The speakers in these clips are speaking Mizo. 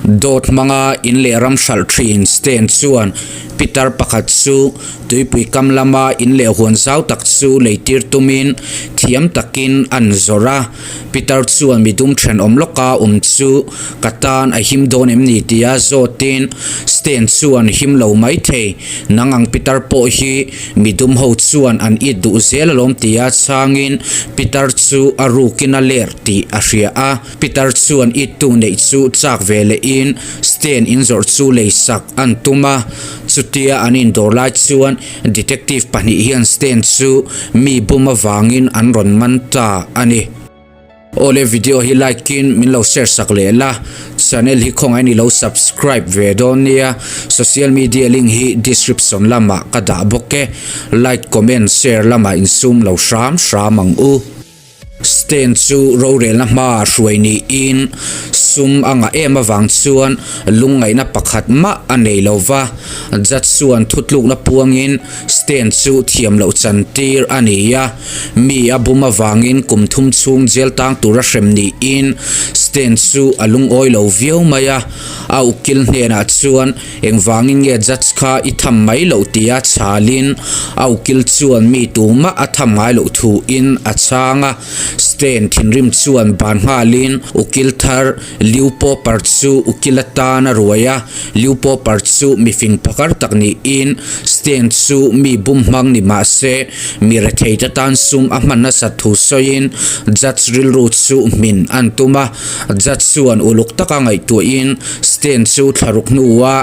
Dawt hmanga in leh ram hralh thin Stan chuan pitar pakhat chu tuipui kam lama in leh huan zau tak chu leitir tumin thiam takin an zawrh a. Pitar chuan midum thenawm lawka awm chu ka tan a him dawn em ni tia zawtin Stan chuan him lo mai thei, nang ang pitar pawh hi midum ho chuan an it duh zel alawm tia chhangin pitar chu a rukin a ler tih a hria a. Pitar chuan ittu neih chu chak ve lehin Stan inzawrh chu lei sak an tum a, chutia an indawr lai chuan detective pahnih hian Stan chu mi bum avangin an rawn man ta a ni. Awle video hi like in min lo share sak leh la, channel hi khawngaih in i lo subscribe ve dawn nia, social media link hi description lamah ka dah bawk e, like comment share lamah insum lo hram hram ang u. Stan chu rorelna hmaah hruai niin sum a ngah em avang chuan lungngaihna pakhat mah a nei lo va. Judge chuan thutlukna puangin Stan chu thiam loh chantir a ni a. Mi a bum avangin kum thum chhung jail tang tura hrem niin Stan chu a lungawi lo viau mai a. A ukil hnenah chuan Engvangin nge judge kha i tham mai loh tia chhalin a ukil chuan mi tumah a tham ngai loh thuin a chhang a. Stan thinrim chuan ban nghalin ukil thar Liu Popper chu ukil atan a ruai a. Liu Popper chu mifing phakar tak niin Stan chu mi bum hmang ni mah se mi rethei te tan sum a hman nasat thu sawiin judge rilru chu hmin an tum a. Judge chuan uluk taka ngaihtuahin Stan chu thlaruk hnua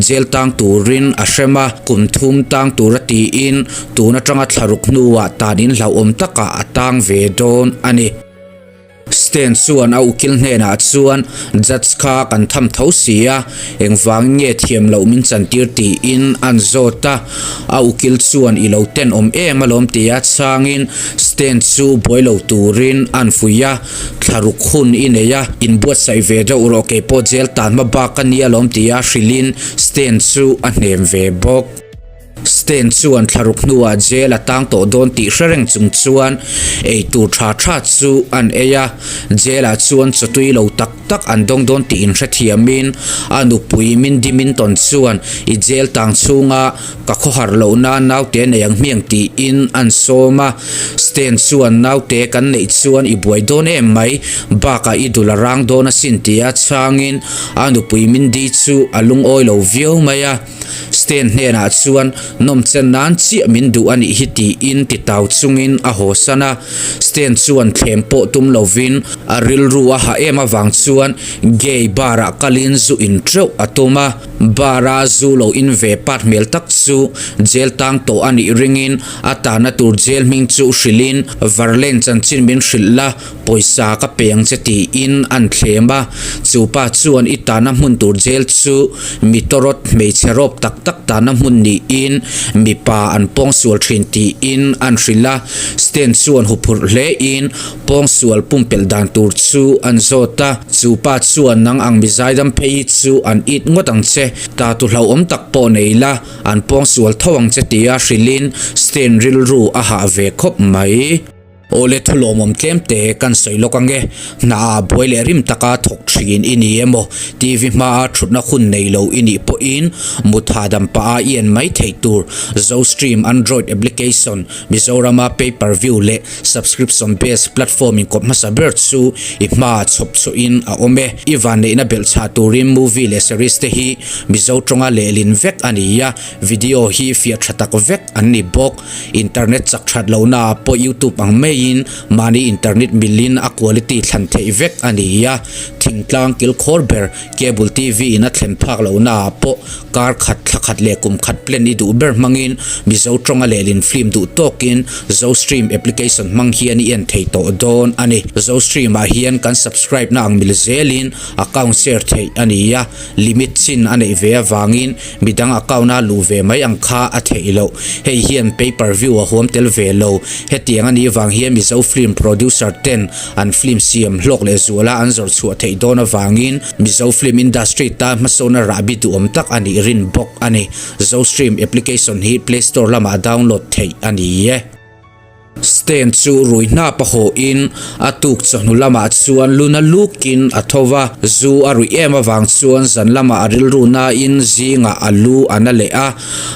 jail tang turin a hrem a, kum thum tang tura tiin tun atanga thlaruk hnuah tan in hlauhawm takah a tang ve dawn a ni. Stan chuan a ukil hnenah chuan Judge kha kan tham tho si a, engvangin nge thiam loh min chantir tiin an zawt a. A ukil chuan i lo tenawm em alawm tia chhangin Stan chu buai lo turin an fuih a. Thlaruk hun i nei a, inbuatsaih ve deuh rawh kei pawh jail tan hma bak a nia lawm tia hrilhin Stan chu a hnem ve bawk. Stan chuan thlaruk hnuah jail a tang tawh dawn tih hre reng chung chuan eitur tha tha chu an ei a, jail ah chuan chawtui lo tak tak an dawng dawn tih inhrethiamin a nupui Mindy Minton chuan i jail tang chhunga Ka khawhar loh nan naute nei ang hmiang tiin an sawm a, Stan chuan naute kan neih chuan i buai dawn em mai, bakah i dul a rang dawn asin tia chhangin a nupui Mindy chu a lungawi lo viau mai a. Stan hnenah chuan nawmchen nan chiah min duh a nih hi tiin titau chungin a hawsan a, Stan chuan thlem pawh tum lovin a rilru a hah em avang chuan gay bar ah kalin zu in teuh a tum a. Bar-a zu lo in ve pat hmel tak chu jail tang tawh a nih ringin a tahna tur jail hming chu hrilhin Verlaine chanchin min hrilh la, pawisa ka pe ang che tiin an thlem a. Chu pa chuan i tahna hmun tur jail chu mi tawrawt hmeichhe rawp tak tak tahna hmun niin mipa an pawngsual thin tiin an hrilh a. Stan chuan huphurh hlein Pawngsual pumpelh dan tur chu an zawt a, chu pa chuan nang ang mi zaidam phei hi chu an it ngawt ang che, ta tu hlauhawm tak pawh nei la, an pawngsual tho ang che tia hrilhin Stan rilru a hah ve khawp mai. Awle thulawmawm tlem te kan sawi lawk ange, hna ah buai leh rim taka thawk thin i ni emaw, TV hmaa thutna hun nei lo i nih pawhin mut hahdam pah a i en mai theih tur Zostream Android application Mizorama pay per view leh Subscription based platform in kawp hmasa ber chu i hma chhawp chhuahin a awm e. I vanneihna belh chhah turin movie leh series te hi Mizo tawnga lehlin vek a ni a, video hi fiah tha tak vek an ni bawk. Internet chak that lohna ah pawh YouTube ang maiin mahni internet milin a quality thlan theih vek a ni a, thingtlang kilkhawr ber Cable TV in a thlen phak lohna ah pawh kar khat, thla khat leh kum khat plan i duh ber hmangin Mizo tawnga lehlin film duh tawkin Zostream application hmang hian i en thei tawh dawn a ni. Zostream ah hian kan subscribe na ang mil zelin account share theih a ni a, limit chin a neih ve avangin midang account a luh ve mai ang kha a theih loh. Hei hian pay per view a huam tel ve lo. Hetiang a nih vang hian Mizo film producer ten An film siam hlawk leh zuala an zawrh chhuah theih dawn avangin Mizo film industry tan hmasawna rahbi duhawm tak a nih rin bawk a ni. Zostream application hi Play Store lamah download theih a ni e. Stan chu rui hnap a haw in a tuk chawhnu lamah chuan luna lukin a tho va, zu a ruih em avang chuan zan lamah a rilru nain zingah a lu a na leh a.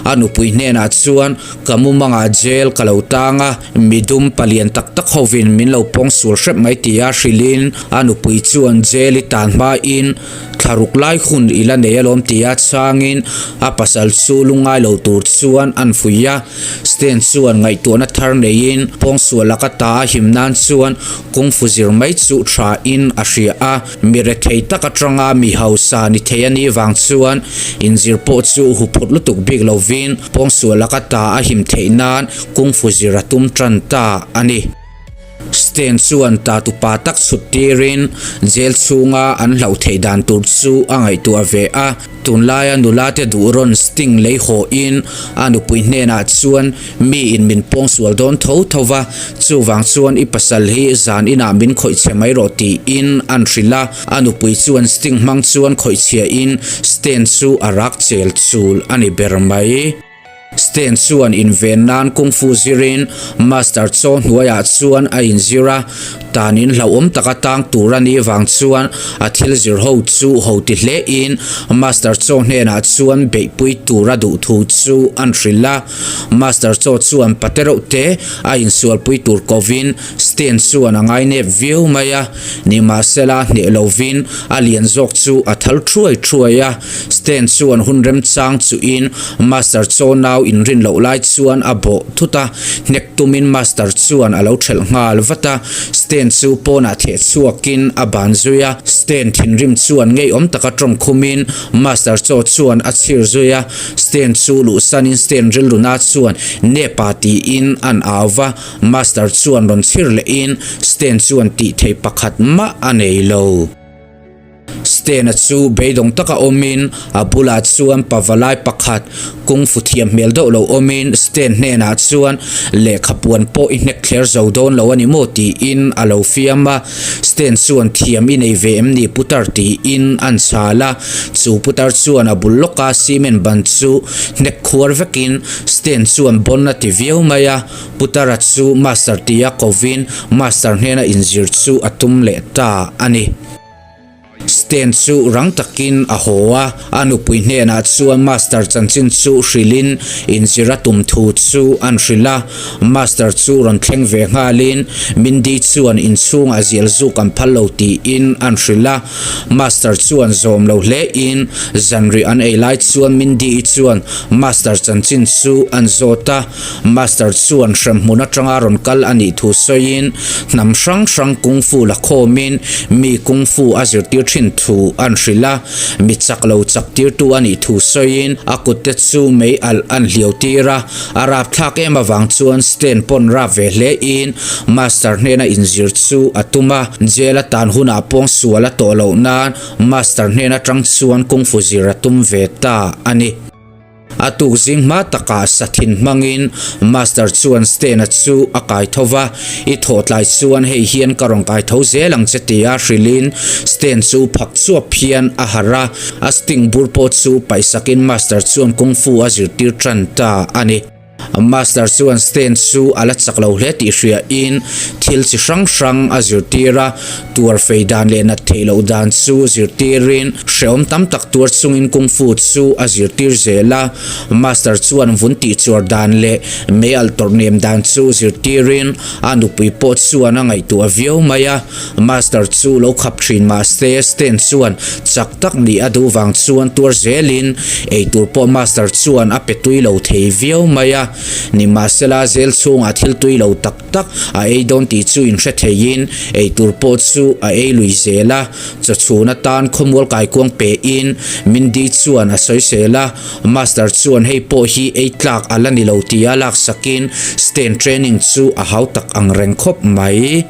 A nupui hnenah chuan, Ka mumangah jail ka lo tang a, midum palian tak tak hovin min lo pawng sual hrep mai tia hrilhin a nupui chuan jail i tan hmain thla ruk lai hun i la nei alawm tia chhangin a pasal chu lungngai lo tur chuan an fuih a. Stan chuan ngaihtuahna thar neiin pawngsual laka ta a him nan chuan kungfu zir mai chu tha in a hria a. Mi rethei tak atanga mi hausa ni thei a nih vang chuan inzir pawh chu huphut lutuk bik lovin pawngsual laka ta a him theih nan kungfu zir a tum tan ta a ni. Stan chuan tatupa tak chhut tirin jail chhunga an hlauh theih dan tur chu a ngaihtuah ve a. Tunlaia nula te duh rawn Sting lei hawhin a nupui hnenah chuan miin min pawngsual dawn tho tho va, chuvang chuan i pasal hi zan inah min khawih chhe mai rawh tiin an hrilh a. A nupui chuan Sting hmang chuan khawih chhiahin Stan chu a rak chel chul a ni ber mai. Stan chuan inven nan kungfu zirin Master Chaw hnuaiah chuan a inzir a, tanin hlauhawm taka tang tur a nih vang chuan a thil zir ho chu ho ti hlein Master Chaw hnenah chuan beihpui tur a duh thu chu an hrilh a. Master Chaw chuan pate reuh te a insualpui tur kovin Stan chuan a ngainep viau mai a, nimahsela hneh lovin a lian zawk chu a thal thuai thuai a. Stan chuan hun remchang chuhin Master Chaw nau inrin loh lai chuan a bawh thut a, hnek tumin Master chuan a lo thelh nghal vat a. Stan chu pawnah theh chhuakin a ban zui a, Stan thinrim chuan ngeiawm taka tawng khumin Master Chaw chuan a chhir zui a. Stan chu luhsanin Stan rilruna chuan Nepa tiin an au va, Master chuan rawn chhir lehin Stan chuan tih theih pakhat mah a nei lo. Stena chu beidawng taka awmin a bulah chuan pavalai pakhat kungfu thiam hmel deuh lo awmin Sten hnenah chuan lehkha puan pawh i hnek thler zo dawn lo a ni maw tiin a lo fiam a. Sten chuan thiam i nei ve em ni putar tiin an chhal a. Chu putar chuan a bul lawka cement ban chu hnek khuar vekin Sten chuan bawn a ti viau mai a. Putara chu Master tia kovin Master hnena inzir chu a tum leh ta a ni. Stan chu rang takin a haw a, a nupui hnenah chuan Master chanchin chu hrilhin inzir a tum thu chu an hrilh a. Master chu rawn thleng ve nghalin Mindy chuan inchhungah zial zuk an phal lo tiin an hrilh a. Master chuan zawm lo hlein zanrih an ei lai chuan Mindy-i chuan Master chanchin chu an zawt a. Master chuan hremhmun atanga rawn kal a nih thu sawiin hnam hrang hrang kungfu la khawmin mi kungfu a zirtir thin thu an hrilh a, mi chak lo chak tirtu a nih thu sawiin a kutte chu mei alh an hliau tir a, a rapthlak em avang chuan Stan pawn rap ve hlein Master hnena inzir chu a tum a, jail a tan hunah pawng sual a tawh loh nan Master hnen atang chuan kungfu zir a tum ve ta a ni. A tuk zing hma takah sathin hmangin Master chuan Stena chu a kai tho va, I thawh tlai chuan hei hian ka rawn kai tho zel ang che tia hrilhin Sten chu phak chuap hian a harh a, a sting bur pawh chu paihsakin Master chuan kung fu a zirtir tan ta a ni. Master chuan Sten chu a la chak lo hle tih hriain thil chi hrang hrang a zirtir a, Tuar fei dan leh nat theih loh dan chu zirtirin hrehawm tam tak tuar chungin kung fu chu a zirtir zel a. Master chuan vun tihchuar dan leh mei alh tawrh nem dan chu zirtirin a nupui pawh chuan a ngaihtuah viau mai a. Master chu lo khap thin mahse Stan chuan chak tak nih a duh vang chuan tuar zelin eitur pawh Master chuan a pe tui lo thei viau mai a. Nimahsela zel chhungah thil tui lo tak tak a ei dawn tih chu inhre theiin eitur pawh chu a ei lui zel a, chawchhun atan khawmual kaikuang pein Mindy chuan a sawisel a, Master chuan hei pawh hi ei tlak a la ni lo tia laksakin Stan training chu a hau tak ang reng khawp mai.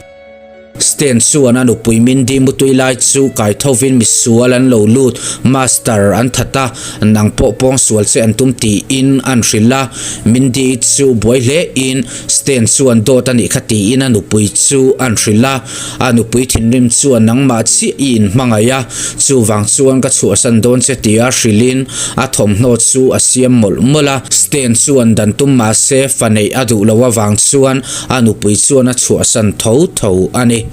Stan chuan a nupui Mindy mutui lai chu kai thovin misual an lo lut, Master an that a, nang pawh pawngsual che an tum tiin an hrilh a. Mindy chu buai hle in Stan chuan dawt a nih kha tiin a nupui chu an hrilh a. A nupui thinrim chuan nangmah chiah i inhmangaih a, chuvang chuan ka chhuahsan dawn che tia hrilhin a thawmhnaw chu a siam mawlh mawlh a. Stan chuan dan tum mahse fa neih a duh loh avang chuan a nupui chuan a chhuahsan tho tho a ni.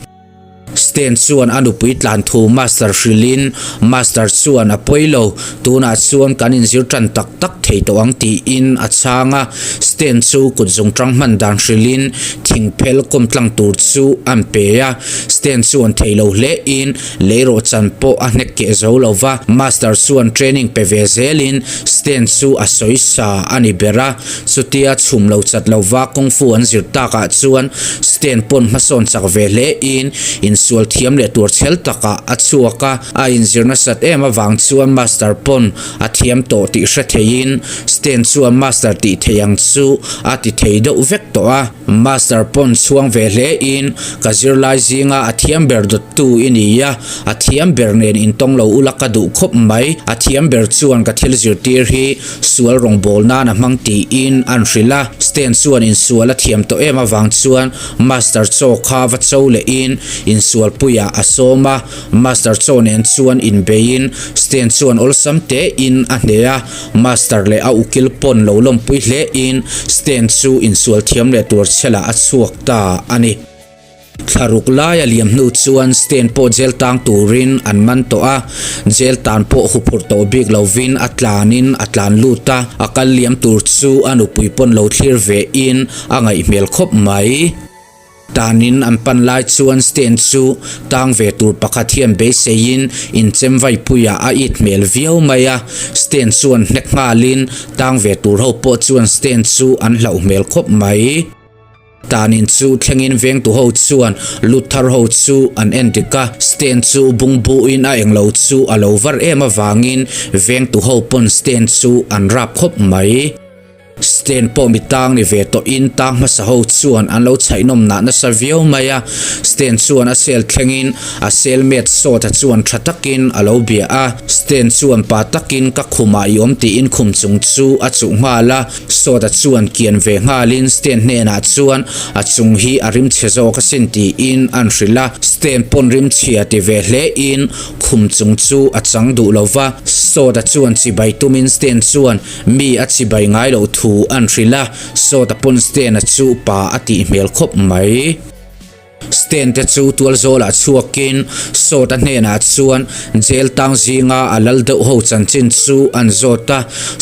Stan chuan a nupui tlan thu Master hrilhin Master chuan a pawi lo, tunah chuan kan inzir tan tak tak thei tawh ang tiin a chhang a. Stan chu kut zungtang hman dan hrilhin thing phel kawm tlang tur chu an pe a. Stan chuan thei lo hle in leirawh chan pawh a hnek keh zo lo va. Master chuan training pe ve zelin Stan chu a sawi sa a ni ber a. Chutia chhum lo chat lo va kung fu an zir takah chuan Stan pawn hmasawn chak ve hle in insual thiam leh tur chhel takah a chhuak a. A inzir nasat em avang chuan Master pawn a thiam tawh tih hre theiin Stan chuan Master tih thei ang chu a ti thei deuh vek tawh a. Master pawn chhuang ve hle in ka zirlai zinga a thiam ber dawttu i ni a, a thiam ber nen intawng lo ula ka duh khawp mai. A thiam ber chuan ka thil zirtir hi sual rawngbâwl nân a hmang tiin an hrilh a. Stan chuan insual a thiam tawh em avang chuan Master chaw kha va cho lehin insualpuiah a sâwm a. Master chaw nen chuan inbeiin Stan chuan awlsam tein a hneh a. Master leh a ukil pawn lo lawmpui hlein Stan chu insual thiam leh tur chhelah a chhuak ta a ni. Thlaruk lai a liam hnu chuan Stan pawh jail tang turin an man tawh a, jail tan pawh huphurh tawh bik lovin a tlanin a tlan lut a, a kal liam tur chu a nupui pawn lo thlir ve in a ngaih hmel khawp mai. Tanin an pan lai chuan Stan chu tang ve tur pakhat hian beiseiin inchem vaipuiah a it hmel viau mai a, Stan chuan hnek nghalin tang ve tur ho pawh chuan Stan chu an hlauh hmel khawp mai. Tanin chu thlengin vengtu ho chuan lut thar ho chu an en dik a, Stan chu bungbuin a englo chu a lo var em avangin vengtu ho pawn Stan chu an rap khawp mai. Stan pawh mi tang ni ve tawhin tang hmasa ho chuan an lo chhaihnawm nah nasa viau mai a, Stan chuan a cell thlengin a cellmate Sawta chuan tha takin a lo bia a, Stan chuan pa takin ka khumah i awm tiin khum chung chu a chuh nghal a. Sawta chuan kian ve nghalin Stan hnenah chuan a chung hi a rimchhe zawk asin tiin an hrilh a. Stan pawn rimchhia ti ve hlein khum chung chu a chang duh lo va. Sawta chuan chibai tumin Stan chuan mi a chibai ngai loh thu an hrilh a. Sawta pawn Stan-a chu pa a tih hmel khawp mai. Stan te chu tualzawlah chhuakin Sawta hnenah chuan jail tang zinga a lal deuh ho chanchin chu an zawt a.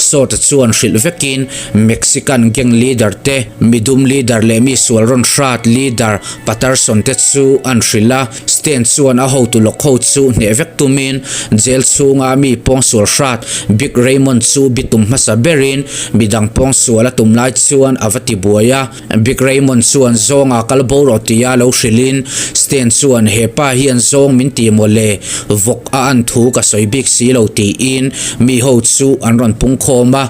Sawta chuan hrilh vekin Mexican gang leader te, midum leader leh mi sual rawn hrat leader Patterson te chu an hrilh a. Stan chuan a hotu lawk ho chu hneh vek tumin jail chhunga mi pawngsual hrat Big Raymond chu bitum hmasa berin midang pawngsual a tum lai chuan a va tibuai a. Big Raymond chuan zawnga kal bo rawh tia lo hrilhin Stan chuan he pa hian zawng min ti maw le, vawk a an thu ka sawi bik si lo tiin mi ho chu an rawn pung khawm a.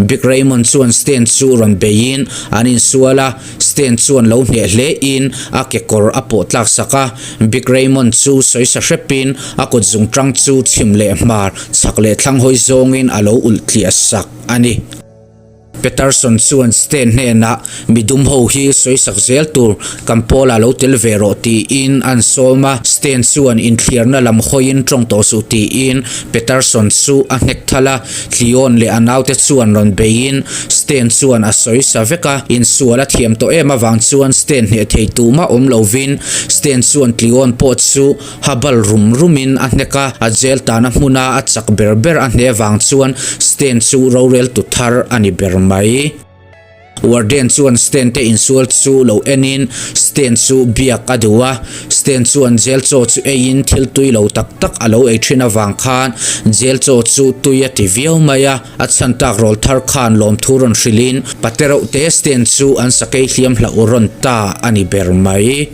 Big Raymond chuan Stan chu rawn beiin an insual a, Stan chuan lo hneh hlein a kekawr a pawh tlak sak a. Big Raymond chu sawi sa hrepin a kut zungtang chu chhim leh hmar chhak leh thlang hawi zawngin a lo ulh tliah sak a ni. Peterson chuan Stan hnenah midum ho hi sawisak zel tur kan pawlah lo tel ve rawh tiin an sawm a. Stan chuan inthliarna lam hawiin tawng tawh suh tiin Peterson chu a hnek thal a. Tlion leh a naute chuan rawn beiin Stan chuan a sawisa vek a. Insual a thiam tawh em avang chuan Stan hneh thei tumah awm lovin Stan chuan Tlion pawh chu Ha bal rum rumin a hnek a, a jail tana hmuna a chak ber ber a hne vang chuan Stan chu roreltu thar a ni ber mai. Warden chuan Stan te insual chu lo enin Stan chu biak a duh a, Stan chuan jail chaw chu eiin thil tui lo tak tak a lo ei thin avang khan jail chaw chu tui a ti viau mai a, a chhan tak rawl thar khan lawmthu rawn hrilhin patereuh te Stan chu an sakei hliam hlauh rawn ta a ni ber mai.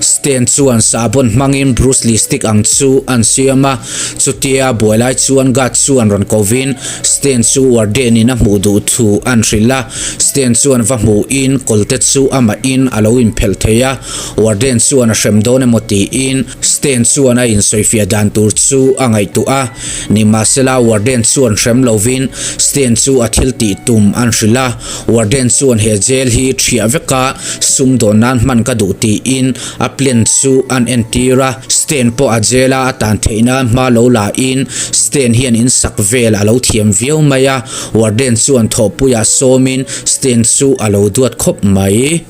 Stan chuan sahbawn hmangin Bruce Lee stick ang chu an siam a, chutia buai lai chuan guard chuan rawn kovin Stan chu warden in a hmuh duh thu an hrilh a, Stan chuan va hmuhin kawlte chu amahin a lo inphelh thei a, warden chuan a hrem dawn emaw tiin Stan chuan a insawifiah dan tur chu a ngaihtuah a, nimahsela warden chuan hrem lovin Stan chu a thil tih tum an hrilh a. Warden chuan he jail hi thiah veka sumdawn nan hman ka duh tiin a plan chu an entir a, Stan pawh a jail a a tan theih nan hma lo la in Stan hian in sak vel a lo thiam viau mai a, Warden chuan thawhpuiah sawmin Stan chu a lo duat khawp mai.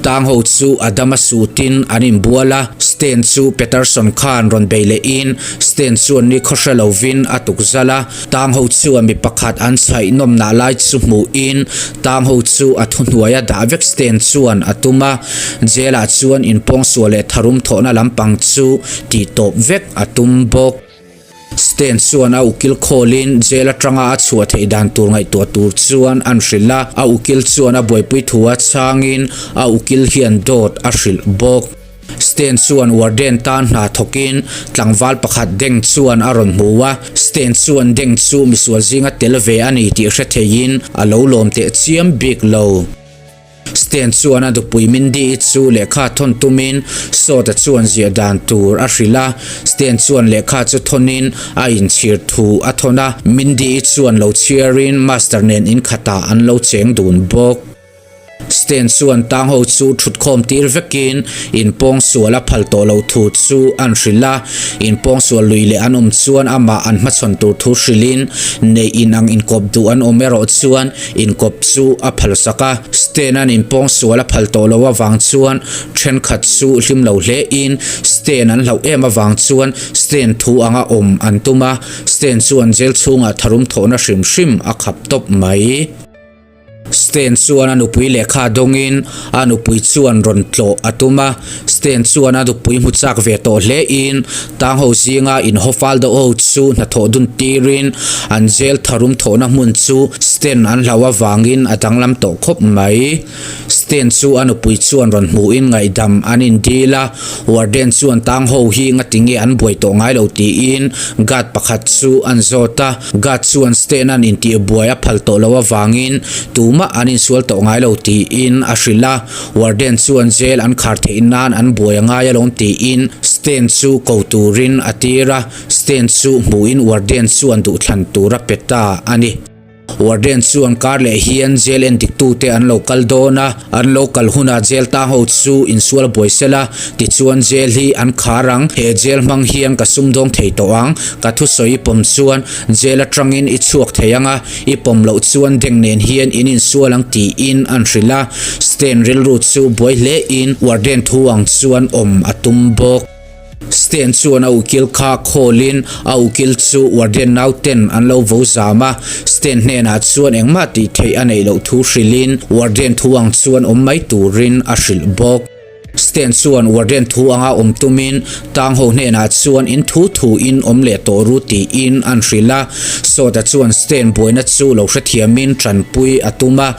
Tang ho chu Adama sutin an inbual a, Stan chu Peterson khan rawn bei lehin Stan chuan ni khaw hre lovin a tuk zal a. Tang ho chuan mi pakhat an chhaih nawmnah lai chu hmuhin Tang ho chu a thuhnuaia dah vek Stan chuan a tum a. Jail ah chuan inpawngsual leh tharum thawhna lampang chu tih tawp vek a tum bawk. Stan chuan a ukil khawlin jail atanga a chhuah theih dan tur ngaihtuah tur chuan an hrilh a, a ukil chuan a buaipui thu a chhangin a ukil hian dawt a hrilh bawk. Stan chuan warden tan hna thawkin tlangval pakhat Deng chuan a rawn hmu a, Stan chuan Deng chu misual zinga tel ve a ni tih hre theiin a lo lawm teh chiam bik lo. Stan chuan a dupui Mindy-i chu lehkha thawn tumin Sawta chuan ziah dan tur a hrilh a. Stan chuan lehkha chu thawnin a inchhir thu a thawn a. Mindy-i chuan lo chhiarin Master nen inkhatah an lo cheng dun bawk. Stan chuan tang ho chu thutkhawm tir vekin inpawng sual a phal tawh lo thu chu an hrilh a. Inpawng sual lui leh an awm chuan amah an hmachhawn tur thu hrilhin neih inang inkawp duh an awm erawh chuan Inkawp chu a phal sak a, Stan-a'n inpawng sual a phal tawh lo avang chuan thenkhat chu hlim lo hle in Stan an hlauh em avang chuan Stan thu anga awm an tum a, Stan chuan jail chhungah tharum thawhna hrim hrim a khap tawp mai. Stan chuan a nupui lehkha dawngin a nupui chuan rawn tlawh a tum a, Stan chuan a nupui hmu chak ve tawh hle in Tang ho zinga inhaw fal deuh ho chu hnathawh dun tirin an jail tharum thawhna hmun chu Stan an hlau avangin a danglam tawh khawp mai. Stan chu a nupui chuan rawn hmuhin ngaihdam an indil a, warden chuan tang ho hi ngati nge an buai tawh ngai lo tiin guard pakhat chu an zawt a, guard chuan Stan an intih buai a phal tawh lo avangin tumah an insual tawh ngai lo tiin a hrilh a. Warden chuan jail an khar theih nan an buai a ngai alawm tiin Stan chu ko turin a tir a, Stan chu hmuhin Warden chuan duhthlan tur a pe ta a ni. Warden chuan kar leh hian jail endiktute an lo kal dawn a, an lo kal hunah jail tang ho chu insual buai sela, tichuan jail hi an khar ang, he jail hmang hian ka sumdawng thei tawh ang, ka thusawi pawm chuan jail atangin i chhuak thei ang a, I pawm loh chuan deng nen hian in insual ang tiin an hrilh a, Stan rilru chu buai hle in warden thu ang chuan awm a tum bawk. Stan chuan a ukil kha call in a ukil chu warden nau ten an lo vo zam a, Stan hnenah chuan engmah tih theih a neih loh thu hrilh in warden thu ang chuan awm mai turin a hrilh bawk. Stan chuan warden thu anga awm tumin tang ho hnenah chuan in thu thu in awm leh tawh ru tiin an hrilh a. Sawta chuan Stan buaina chu lo hrethiamin tanpui a tum a,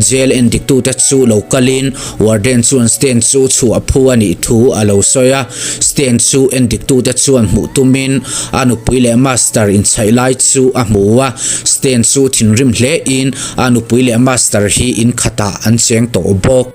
jail endiktute chu lo kalin warden chuan Stan chu chhuah phu a nih thu a lo sawi a. Stan chu endiktute chuan hmuh tumin a nupui leh master inchhaih lai chu a hmu a. Stan chu thinrim hlein a nupui leh master hi inkhatah an cheng tawh bawk.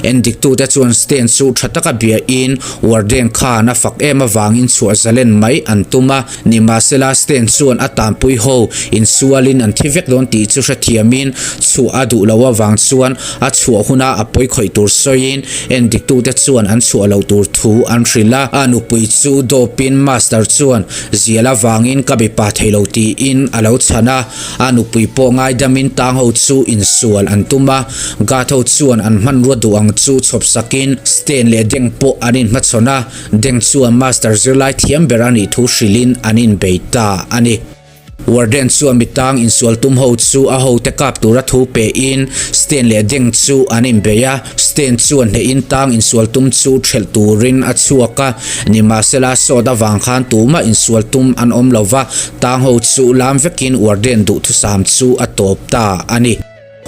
Endiktute chuan Stan chu tha taka biain warden khan a fak em avangin chhuah zalen mai an tum a. Nimahsela Stan chuan a tanpui ho insualin an thi vek dawn tih chu hrethiamin chhuah a duh loh avang chuan a chhuah huna a pawi khawih tur sawiin endiktute chuan an chhuah loh tur thu an hrilh a. A nupui chu dawpin Master chuan zial avangin ka be pa thei lo tiin a lo chhan a. A nupui pawh ngaidamin tang ho chu insual an tum a, guard ho chuan an hmanrua duh ang chu chhawp sakin Stan leh Deng pawh an inhmachhawn a, Deng chuan master zirlai thiam ber a nih thu hrilhin an inbei ta a ni. Warden chuan mitang insual tum ho chu a hote kap tura thu pein Stan leh Deng chu an inbei a, Stan chuan hnehin tang insual tum chu thelh turin a chhuak a, nimahsela sawt avang khan tumah insual tum an awm lo va, Tang ho chu lam vekin warden duhthusam chu a tawp ta a ni.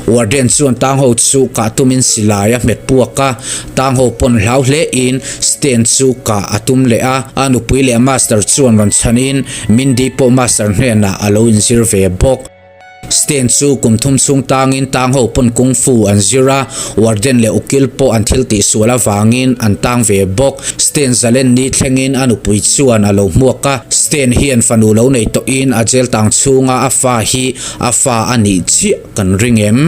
Warden chuan tang ho chu kah tumin silai a hmet puak a, tang ho pawn hlau hle in Stan chu kah a tum leh a, a nupui leh master chuan rawn chhan in Mindy pawh master hnenah a lo inzir ve bawk. Stan chu kum thum chhung tangin tang ho pawn kung fu an zir a, warden leh ukil pawh an thil tih sual avangin an tang ve bawk. Stan zalen ni thlengin a nupui chuan a lo hmuak a, Stan hian fanu lo nei tawhin a jail tang chhunga a fa hi a fa a nih chiah kan ring em?